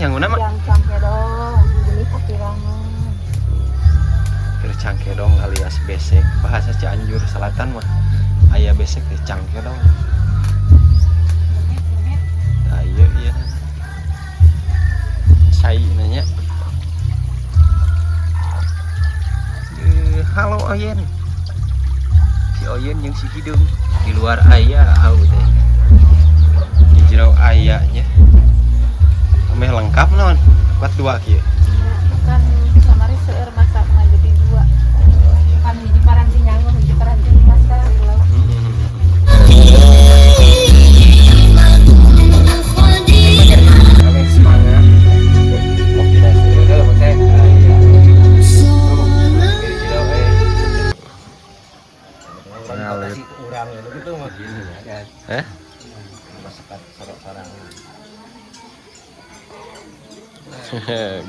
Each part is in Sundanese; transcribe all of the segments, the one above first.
nyangguna mah? Yang cangkedong, beli kapirangan. Keur cangkedong alias besek. Bahasa Cianjur Selatan mah aya besek teh cangkedong. Nah, iya iya. Cai nanya. Halo Oyen. Si Oyen jeung si Hidung di luar aya hau teh. Di jero aya nya. Ameh lengkap naon? Kuat dua kieu. Kan kamari seueur masak mah jadi dua. Oh, iya. Kan hiji paranti nyangu, hiji paranti masak. Ameh semangat. Kopi nasi udah lah teh. Orang urang gitu mah. Hah? Masakan sorok-sorang.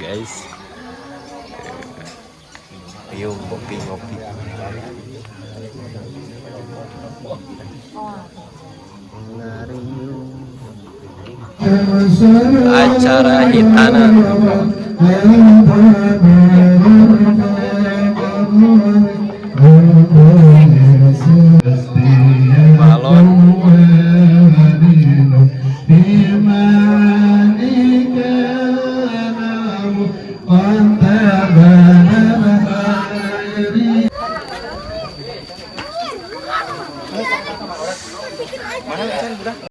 Guys. Yuk ngopi ngopi. Acara hitanan. Balon.